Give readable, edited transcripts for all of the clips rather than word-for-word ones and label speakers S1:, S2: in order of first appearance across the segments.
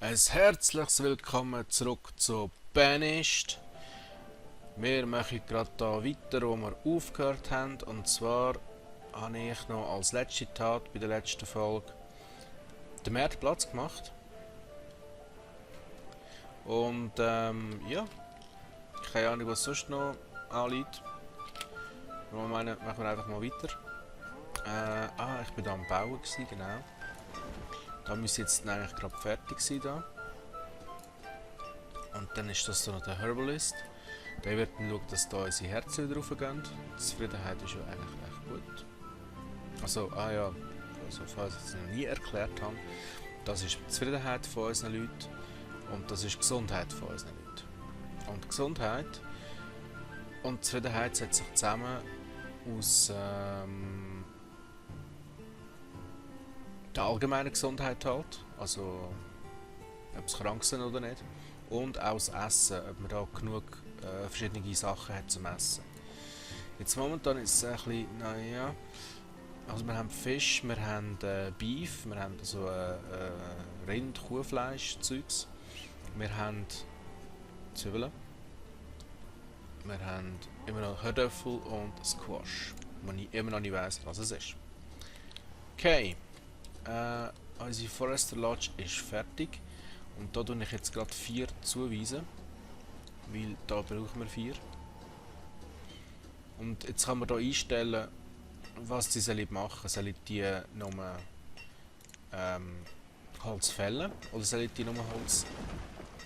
S1: Ein herzliches Willkommen zurück zu Banished. Wir machen gerade da weiter, wo wir aufgehört haben. Und zwar habe ich noch als letzte Tat bei der letzten Folge den Marktplatz gemacht. Und ja, keine Ahnung, was sonst noch anliegt. Wir machen wir einfach mal weiter. Ich bin da am Bauen gewesen, genau. Da müsste jetzt eigentlich gerade fertig sein da. Und dann ist das so noch der Herbalist. Der wird dann schauen, dass da unsere Herzen wieder raufgehen. Die Zufriedenheit ist ja eigentlich recht gut. Also, also falls ich es noch nie erklärt habe, das ist die Zufriedenheit von unseren Leuten und das ist die Gesundheit von unseren Leuten. Und Gesundheit und Zufriedenheit setzen sich zusammen aus der allgemeinen Gesundheit halt, also ob sie krank sind oder nicht, und auch das Essen, ob man da genug verschiedene Sachen hat zum Essen. Jetzt momentan ist es ein bisschen, naja, also wir haben Fisch, wir haben Beef, wir haben also Rind, Kuhfleisch, Zeugs, wir haben Zwiebeln, wir haben immer noch Herdöpfel und Squash, wo ich immer noch nicht weiss, was es ist. Okay. Unsere Forester Lodge ist fertig und da tue ich jetzt gerade 4 zuweisen, weil da brauchen wir 4. Und jetzt kann man hier einstellen, was sie machen sollen. Sollen die nur Holz fällen oder sollen die nur Holz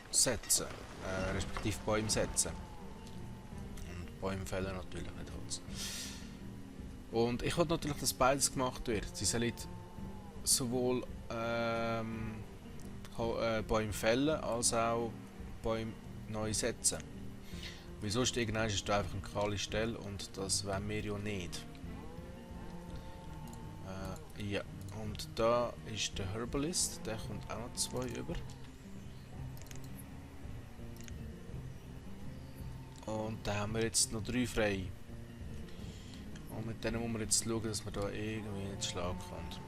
S1: setzen, respektive Bäume setzen. Und Bäume fällen natürlich nicht Holz. Und ich wollte natürlich, dass beides gemacht wird. Sie sollen sowohl Bäume fällen als auch Bäume neu setzen. Weil sonst irgendwann ist da einfach eine kahle Stelle und das wollen wir ja nicht. Ja, und da ist der Herbalist, der kommt auch noch 2 über. Und da haben wir jetzt noch 3 frei. Und mit denen muss man jetzt schauen, dass man da irgendwie in den Schlag kommt.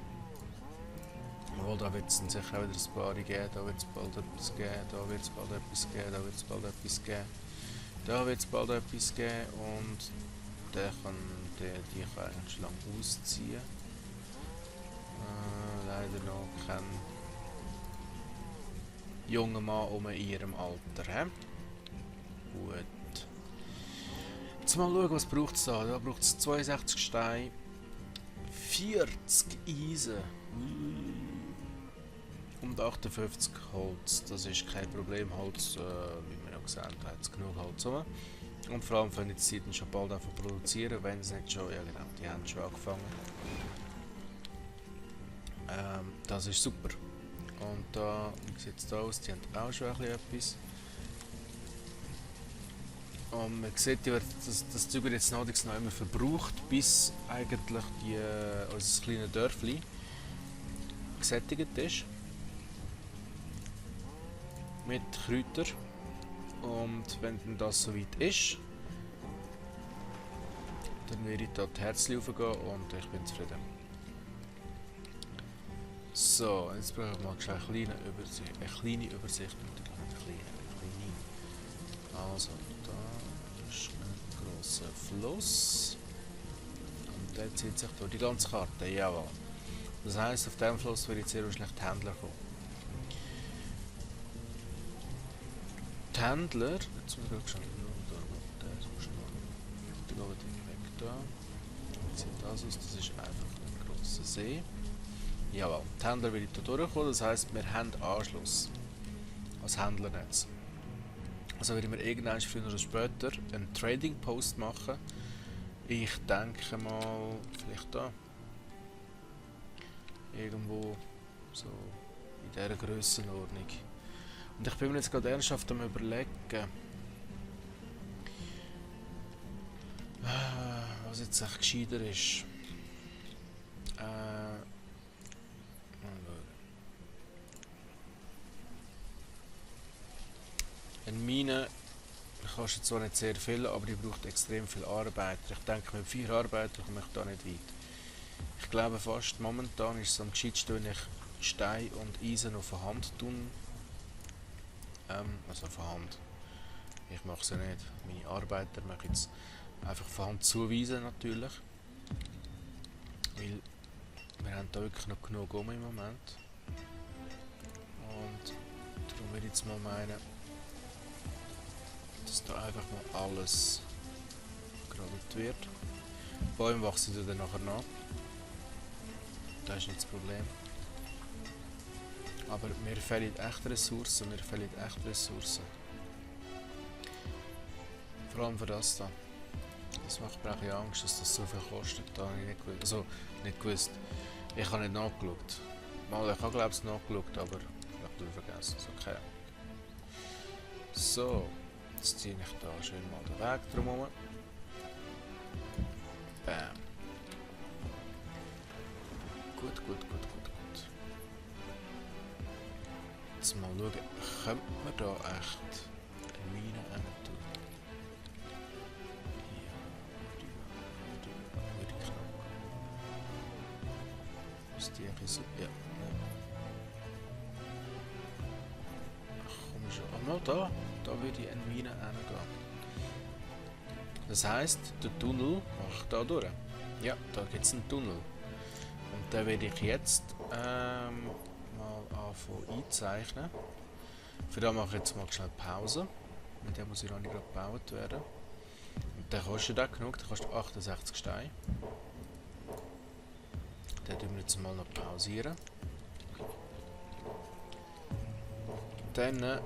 S1: Obwohl, da wird es sicher auch wieder ein paar geben, da wird es bald etwas geben, da wird es bald etwas geben, da wird es bald etwas geben. Da wird es bald etwas geben und der kann, die kann eigentlich schon lange ausziehen. Leider noch kein junger Mann in ihrem Alter. He? Gut. Jetzt mal schauen, was braucht es da. Da braucht es 62 Steine, 40 Eisen. Und 58 Holz, das ist kein Problem. Holz, wie wir ja gesagt haben, hat es genug Holz rum. Und vor allem können die dann schon bald einfach produzieren, wenn sie nicht schon, ja genau, die haben schon angefangen. Das ist super. Und da, wie sieht es da aus, die haben auch schon ein bisschen etwas. Und man sieht, das Zeug wird jetzt noch immer verbraucht, bis eigentlich unser kleines Dörfli gesättigt ist. Mit Kräutern. Und wenn dann das soweit ist, dann werde ich da die Herzchen raufgehen und ich bin zufrieden. So, jetzt brauche ich mal eine kleine Übersicht. Eine kleine Übersicht. Also, da ist ein grosser Fluss. Und der zieht sich durch die ganze Karte. Jawohl. Das heisst, auf diesem Fluss wird jetzt sehr wahrscheinlich die Händler kommen. Die Händler, jetzt muss ich schauen, der geht weg da. Wie sieht das aus? Das ist einfach ein grosser See. Jawohl, die Händler will hier durchkommen, das heisst, wir haben Anschluss als Händlernetz. Also werden wir irgendwann früher oder später einen Trading Post machen. Ich denke mal, vielleicht da. Irgendwo so in dieser Grössenordnung. Und ich bin mir jetzt gerade ernsthaft am Überlegen, was jetzt echt gescheiter ist. Eine Mine kostet zwar nicht sehr viel, aber die braucht extrem viel Arbeit. Ich denke, mit 4 Arbeiter komme ich da nicht weit. Ich glaube fast, momentan ist es am gescheitsten, wenn ich Stein und Eisen auf der Hand tun Also von Hand. Ich mache es ja nicht. Meine Arbeiter machen jetzt einfach von Hand zuweisen natürlich. Weil wir haben da wirklich noch genug um im Moment. Und darum würde ich jetzt mal meinen, dass da einfach mal alles gerollt wird. Bäume wachsen dann nachher nach. Das ist nicht das Problem. Aber mir fehlen echt Ressourcen, Vor allem für das da. Das macht mir auch Angst, dass das so viel kostet. Da habe ich nicht gewusst. Also, nicht gewusst. Ich habe nicht nachgeschaut. Mal, ich habe glaube ich nachgeschaut, aber ich habe es vergessen. So, okay. So, jetzt ziehe ich da schön mal den Weg drumherum. Bam. Gut. Jetzt mal schauen, könnte man da echt eine Mine rein tun? Ja, würde ich knapp. Ist die ein so? Ja. Ach komm schon. Ah, mal da würde ich eine Mine reingehen. Das heisst, der Tunnel macht da durch. Ja, da gibt es einen Tunnel. Und den werde ich jetzt mal anfangen einzeichnen. Für das mache ich jetzt mal schnell Pause. Mit dem muss ich noch nicht gerade gebaut werden. Und der kostet auch genug, der kostet 68 Steine. Den tun wir jetzt mal noch pausieren. Dann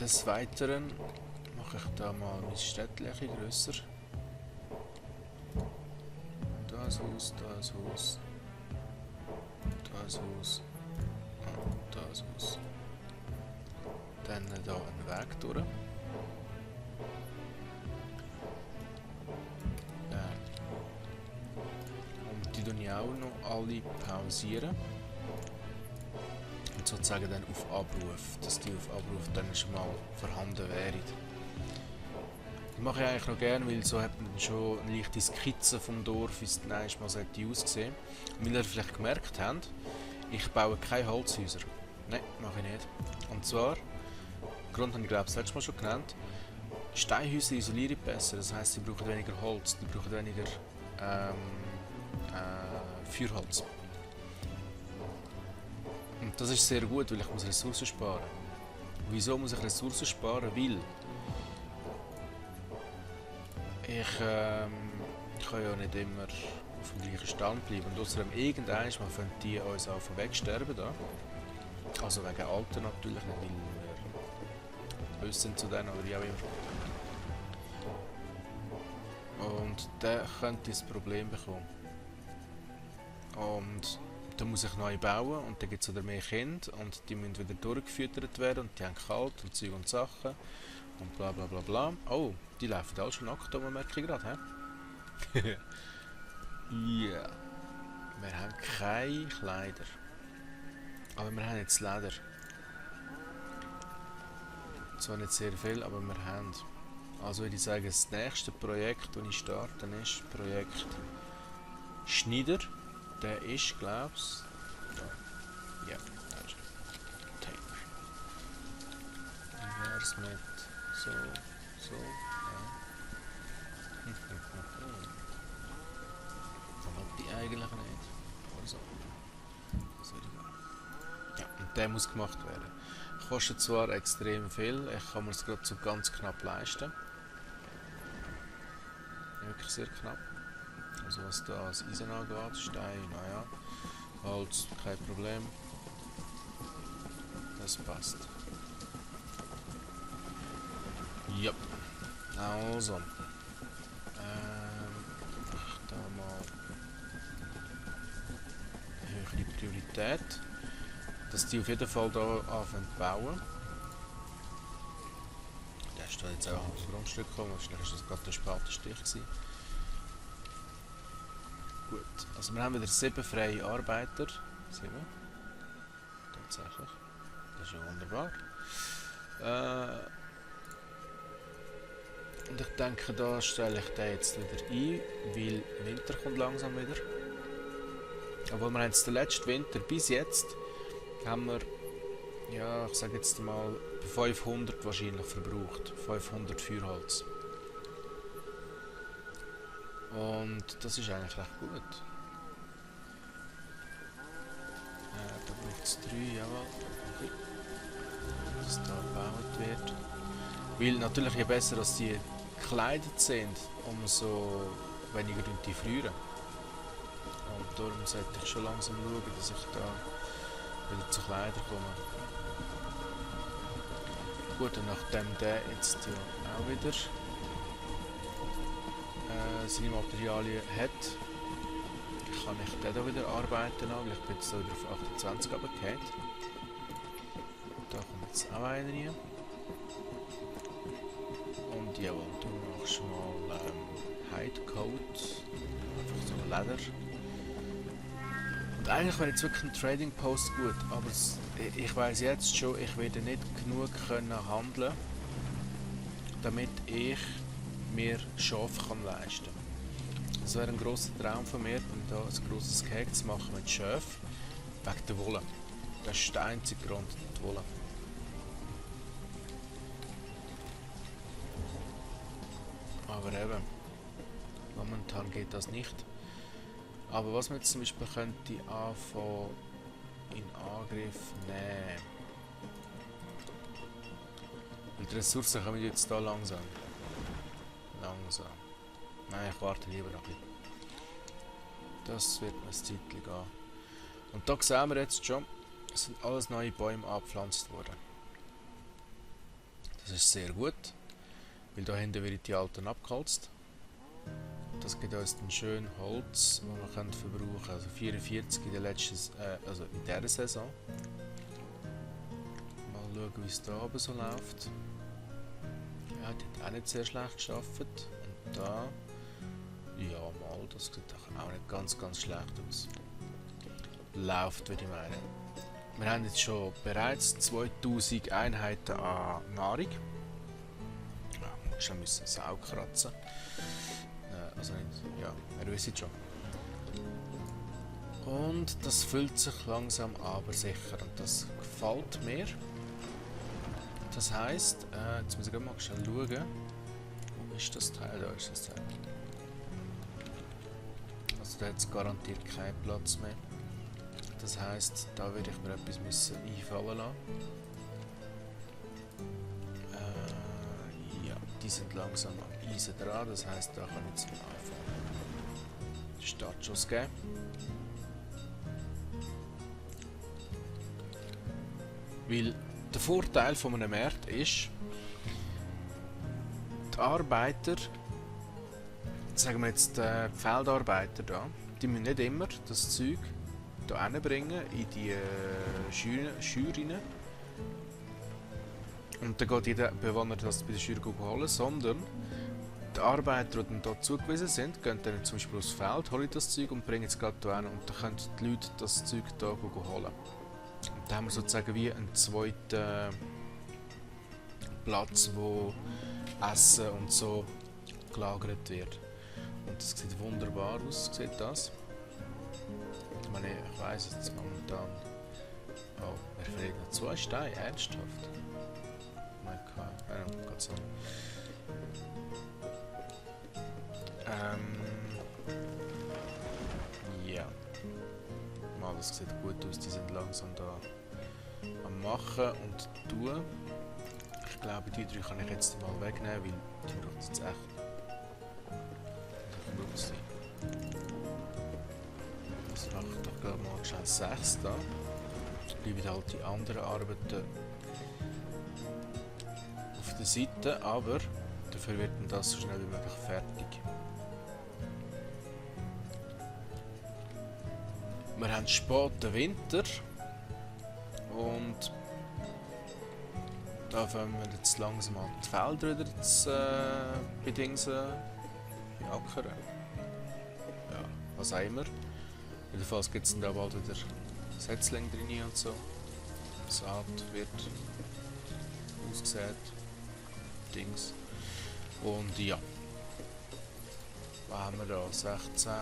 S1: des Weiteren mache ich da mal mein Städtchen grösser. Da ein Haus, da ein Haus. Da ein Haus. Und da ein Haus. Dann da einen Weg durch. Und die tun ich auch noch alle pausieren. Und sozusagen dann auf Abruf, dass die auf Abruf dann schon mal vorhanden wären. Das mache ich eigentlich noch gerne, weil so hat man schon eine leichte Skizze vom Dorf, wie es dann einmal aussehen sollte. Und weil ihr vielleicht gemerkt habt, ich baue keine Holzhäuser. Nein, mache ich nicht. Und zwar, den Grund habe ich glaube das letzte Mal schon genannt, Steinhäuser isolieren besser, das heisst, sie brauchen weniger Holz, die brauchen weniger Feuerholz. Und das ist sehr gut, weil ich muss Ressourcen sparen. Wieso muss ich Ressourcen sparen? Weil ich kann ja nicht immer auf dem gleichen Stand bleiben. Und außerdem irgendwann fangen die uns auch wegsterben da. Also wegen Alter natürlich, nicht weil wir böse sind zu denen oder wie auch immer. Und der könnte das Problem bekommen. Und dann muss ich neu bauen und dann gibt es wieder mehr Kinder und die müssen wieder durchgefüttert werden und die haben kalt und Zeug und Sachen und bla bla bla bla. Oh, die laufen alle schon nackt, merke ich gerade, hä? Ja. Wir haben keine Kleider. Aber wir haben jetzt Leder. Zwar nicht sehr viel, aber wir haben. Also würde ich sagen, das nächste Projekt, das ich starte, ist Projekt Schneider. Der ist, glaube ich, da. Ja, da ist er. Taper. Wie wäre es mit so, ja. Da wollte ich eigentlich nicht. Aber so. Das würde ich gehen. Ja, und der muss gemacht werden. Kostet zwar extrem viel, ich kann mir es gerade so ganz knapp leisten. Wirklich sehr knapp. Also was da das Eisen angeht, Stein, naja, Holz, kein Problem. Das passt. Ja. Also. Da mal höhere Priorität. Dass die auf jeden Fall da anfangen zu bauen. Der ist da jetzt auch aufs Grundstück gekommen, wahrscheinlich war das gerade der Spatenstich gewesen. Gut, also wir haben wieder 7 freie Arbeiter. 7. Tatsächlich. Das ist ja wunderbar. Und ich denke, da stelle ich den jetzt wieder ein, weil Winter kommt langsam wieder. Obwohl wir jetzt den letzten Winter bis jetzt haben wir ja, ich sage jetzt mal, bei 500 wahrscheinlich verbraucht. 500 Feuerholz. Und das ist eigentlich recht gut. Da braucht es 3, jawohl. Okay. Dass da gebaut wird. Weil natürlich je besser dass die gekleidet sind, umso weniger die frieren. Und darum sollte ich schon langsam schauen, dass ich da wieder zu Kleidern komme. Gut, und nachdem der jetzt ja auch wieder seine Materialien hat, kann ich den da wieder arbeiten an, weil ich bin jetzt wieder auf 28 runtergefallen. Da kommt jetzt auch einer rein. Und jawohl, du machst mal Hidecoat, einfach so Leder. Und eigentlich wäre jetzt wirklich ein Trading Post gut, aber ich weiß jetzt schon, ich werde nicht genug können handeln, damit ich mir Schafe kann leisten. Das wäre ein grosser Traum von mir, da ein grosses Cake zu machen mit Schafen, wegen der Wolle. Das ist der einzige Grund, die Wolle. Aber eben, momentan geht das nicht. Aber was man jetzt zum Beispiel könnte anfangen in Angriff nehmen. Weil die Ressourcen kommen jetzt da langsam. Langsam. Nein, ich warte lieber noch ein bisschen. Das wird mir ein Zeitchen gehen. Und da sehen wir jetzt schon, es sind alles neue Bäume angepflanzt worden. Das ist sehr gut, weil da hinten werden die alten abgeholzt. Das gibt uns dann schön Holz, das wir verbrauchen können. Also 44 in der letzten, also in dieser Saison. Mal schauen, wie es da oben so läuft. Ja, die hat auch nicht sehr schlecht geschafft. Und da, ja mal, das sieht doch auch nicht ganz schlecht aus. Läuft, würde ich meinen. Wir haben jetzt schon bereits 2000 Einheiten an Nahrung. Ja, schon müssen Sau kratzen. Also nicht, ja, ihr wisst schon. Und das füllt sich langsam aber sicher und das gefällt mir. Das heisst, jetzt muss ich mal schnell schauen. Wo ist das Teil? Da ist das Teil. Also da hat es garantiert keinen Platz mehr. Das heisst, da werde ich mir etwas müssen einfallen lassen. Ja, die sind langsam am Eisen dran, das heisst, da kann ich jetzt mal anfangen. Startschuss geben. Weil der Vorteil von einem Markt ist, die Arbeiter, sagen wir jetzt die Feldarbeiter da, die müssen nicht immer das Zeug hier hinbringen in die Scheuer rein. Und dann geht jeder Bewohner das bei der Scheuer holen, sondern die Arbeiter, die hier zugewiesen sind, gehen dann zum Beispiel aufs Feld, holen das Zeug und bringen es gerade hier hin und dann können die Leute das Zeug hier holen. Und da haben wir sozusagen wie einen zweiten Platz, wo Essen und so gelagert wird. Und das sieht wunderbar aus, sieht das. Ich meine, ich weiss jetzt momentan... Oh, mir fehlen noch 2 Steine, ernsthaft? Mein Gott, Gott sei Dank. Ja. Mal, das sieht gut aus, die sind langsam da am Machen und tun. Ich glaube, die 3 kann ich jetzt mal wegnehmen, weil die braucht es jetzt echt. Das mache ich doch gerade mal schnell 6 da. Bleiben halt die anderen Arbeiten auf der Seite, aber dafür wird das so schnell wie möglich fertig. Wir haben späten Winter und da fangen wir jetzt langsam an die Felder wieder zu bedingsen, beackern. Ja, was auch immer. Jedenfalls gibt es dann da bald wieder Setzlinge drin und so. Saat wird ausgesät. Dings. Und ja. Was haben wir da? 16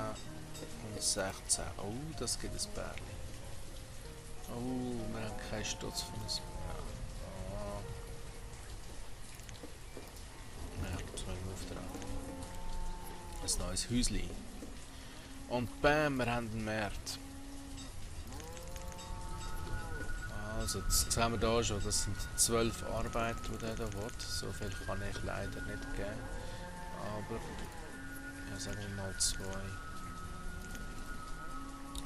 S1: und 16. Oh, das gibt ein Bärli. Oh, wir haben keinen Stutz für ein ein neues Häuschen. Und bam, wir haben einen Markt. Also, das sehen wir hier schon, das sind 12 Arbeiter, die der hier will. So viel kann ich leider nicht geben. Aber, ja, sagen wir mal 2.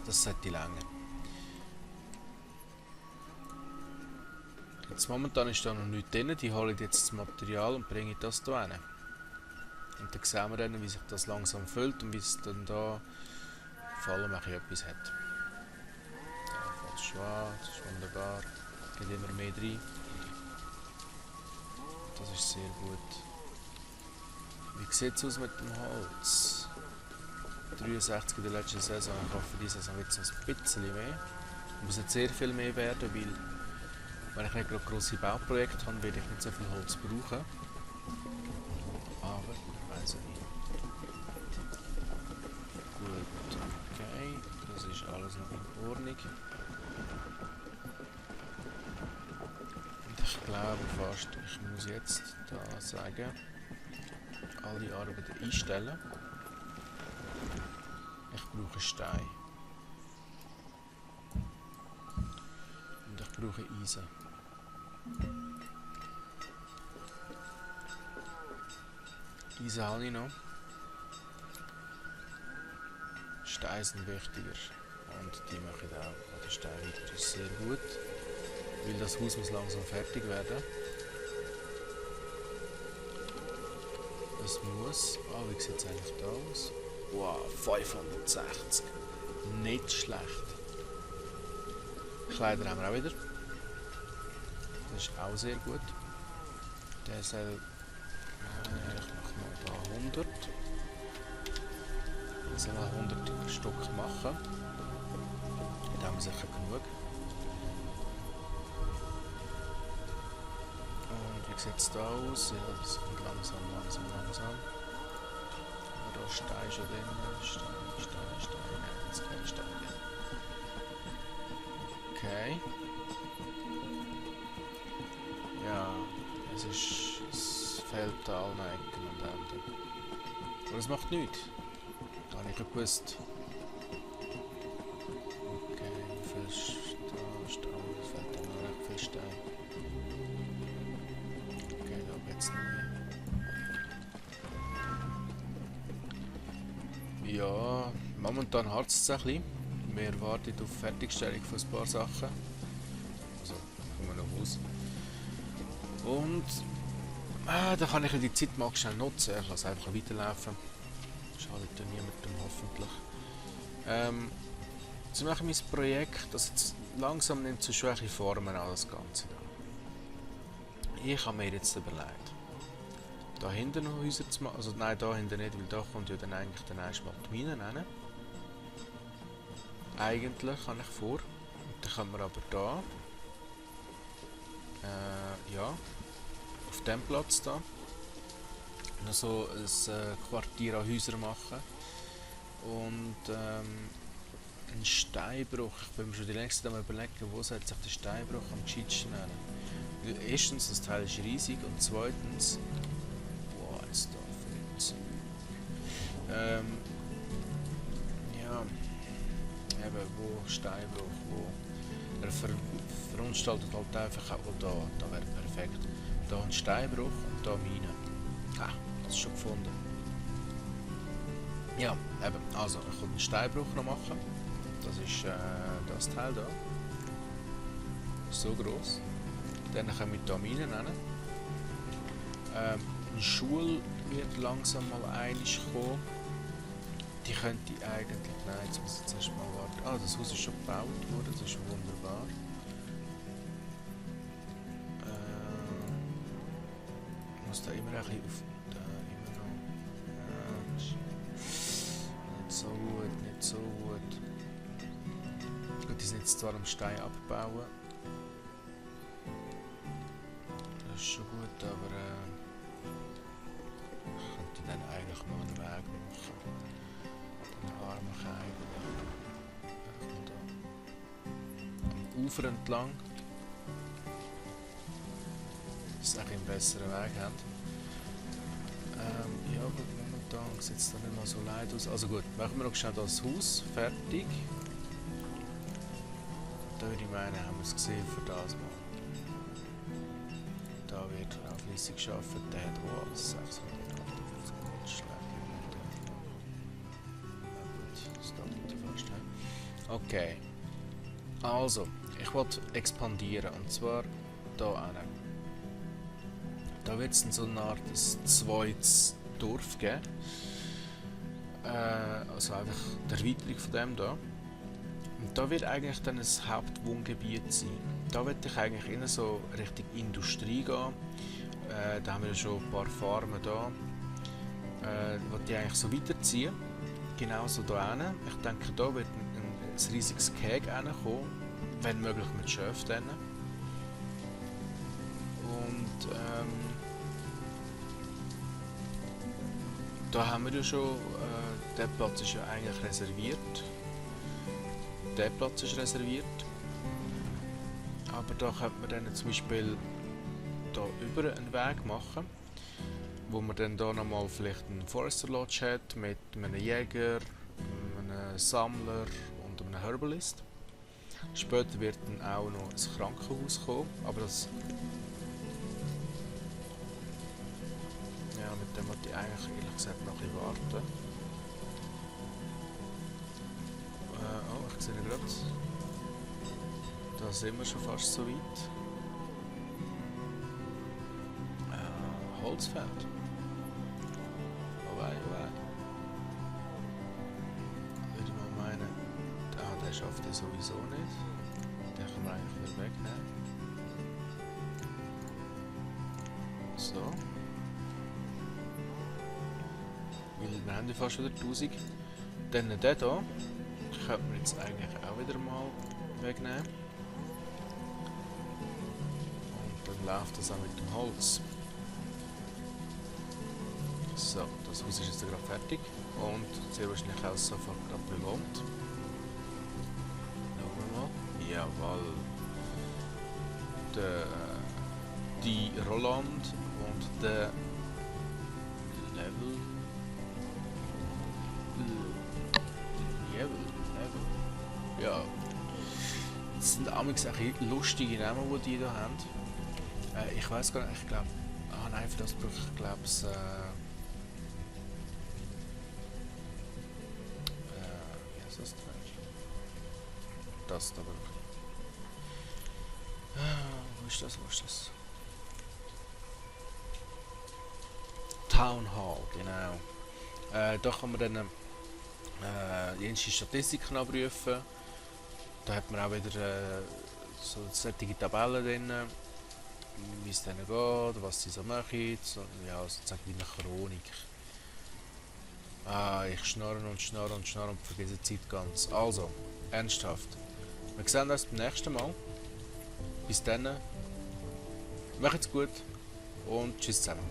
S1: Das sollte lange. Jetzt momentan ist da noch nichts drin, die holen jetzt das Material und bringen das hier hin. Und dann sehen wir dann, wie sich das langsam füllt und wie es dann da vor allem auch etwas hat. Da fällt es schwarz, das ist wunderbar, geht immer mehr rein. Das ist sehr gut. Wie sieht es aus mit dem Holz? 63 in der letzten Saison, ich hoffe diese Saison wird es ein bisschen mehr. Es muss nicht sehr viel mehr werden, weil wenn ich nicht gerade grosse Bauprojekte habe, werde ich nicht so viel Holz brauchen. Aber ich weiß nicht. Gut, okay, das ist alles noch in Ordnung. Und ich glaube fast, ich muss jetzt da sagen, alle Arbeiten einstellen. Ich brauche Stein. Und ich brauche Eisen. Eisen habe ich noch. Steine sind wichtiger. Und die mache ich auch. Die Steine weiter ist sehr gut. Weil das Haus muss langsam fertig werden. Das muss. Ah, wie sieht es eigentlich da aus? Wow, 560. Nicht schlecht. Kleider haben wir auch wieder. Das ist auch sehr gut. Der soll. Ich mache mal da 100. Ich soll 100 Stück machen. Da haben wir sicher genug. Und wie sieht es da aus? Ja, das kommt langsam. Da ist Stein schon drin. Stein. Jetzt kein Stein. Okay. Ja, es fehlt an allen Ecken und Enden. Aber es macht nichts. Da habe ich ja gewusst. Okay, wie viel Stein? Es fehlt immer noch recht viel Stein. Okay, da geht's nicht. Ja, momentan harzt es ein bisschen. Wir warten auf Fertigstellung von ein paar Sachen. Also, kommen wir noch raus. Und da kann ich die Zeit mal schnell nutzen. Ich lasse einfach weiterlaufen. Schadet ja niemandem hoffentlich. Jetzt mache ich mein Projekt, das jetzt langsam nimmt so schwache Formen an, das Ganze. Ich habe mir jetzt überlegt, da hinten noch Häuser zu machen. Also nein, da hinten nicht, weil da kommt ja dann eigentlich dann erstmal die Mine rein. Eigentlich habe ich vor. Und dann können wir aber da ja, auf dem Platz da noch so ein Quartier an Häusern machen. Und ein Steinbruch. Ich bin mir schon die längste Zeit am überlegen, wo sollte sich der Steinbruch am gescheitsten nennen. Erstens, das Teil ist riesig und zweitens, wow, jetzt da fliegt ja, eben, wo Steinbruch, wo er verunstaltet halt einfach auch da wäre perfekt. Da ein Steinbruch und da Mine. Ah, das ist schon gefunden. Ja, eben, also ich kann den Steinbruch noch machen. Das ist das Teil da. So groß. Dann können wir da Mine nennen. Eine Schule wird langsam mal einig kommen. Die könnte eigentlich. Nein, jetzt muss ich jetzt erst mal warten. Ah, das Haus ist schon gebaut worden, das ist wunderbar. Ich muss da immer ein bisschen auf. Da immer noch. Nicht so gut, nicht so gut. Gut, die sind jetzt zwar am Stein abbauen. Das ist schon gut, aber ich könnte dann eigentlich mal einen Weg machen. Den armen Kai. Am Ufer entlang. Dass sie einen besseren Weg haben. Ja, aber Da sieht es dann nicht mal so leid aus. Also gut, machen wir noch schnell das Haus fertig. Da würde ich meinen, haben wir es gesehen für das Mal. Da wird auch flüssig gearbeitet. Der hat auch alles 658 Goldschläge. Ja gut, das dauert fast. Okay. Also, ich wollte expandieren und zwar da hin. Da wird es so eine Art zweites Dorf geben. Also einfach die Erweiterung von dem da. Und da wird eigentlich dann ein Hauptwohngebiet sein. Da wird ich eigentlich in so Richtung Industrie gehen. Da haben wir schon ein paar Farmen da. Die eigentlich so weiterziehen. Genauso da hin. Ich denke, da wird ein riesiges Gehege kommen. Wenn möglich mit Schöfen. Und da haben wir ja schon, der Platz ist ja eigentlich reserviert. Der Platz ist reserviert. Aber da könnte man dann zum Beispiel da über einen Weg machen, wo man dann da nochmal vielleicht einen Forester Lodge hat mit einem Jäger, einem Sammler und einem Herbalist. Später wird dann auch noch ein Krankenhaus kommen, aber das... Ja, mit dem wollte ich eigentlich ehrlich gesagt noch ein bisschen warten. Oh, ich sehe gerade. Da sind wir schon fast so weit. Holzfeld. Oh wei, oh wei. Würde ich mal meinen, der schafft er sowieso nicht. Den können wir eigentlich wieder wegnehmen. So. Weil wir haben fast wieder 1000. Dann den hier könnten wir jetzt eigentlich auch wieder mal wegnehmen. Und dann läuft das auch mit dem Holz. So, das Haus ist jetzt gerade fertig und sehr wahrscheinlich auch sofort gerade bewohnt. Schauen wir mal. Jawohl. Die Roland und der Level. Ja. Das sind amigs lustige Namen, die da haben. Ich weiß gar nicht, ich glaube. Ah nein, für das brauche ich glaube es. Wie heißt das denn? Das da brauche ich. Wo ist das? Wo ist das? Town Hall, genau. Da kann man dann die erste Statistiken abrufen. Da hat man auch wieder so solche Tabellen drin, wie es denen geht, was sie so machen. So, ja, sozusagen wie eine Chronik. Ich schnarre und schnarre und schnarre und vergesse die Zeit ganz. Also, ernsthaft. Wir sehen uns beim nächsten Mal. Bis dann. Macht's gut und tschüss zusammen.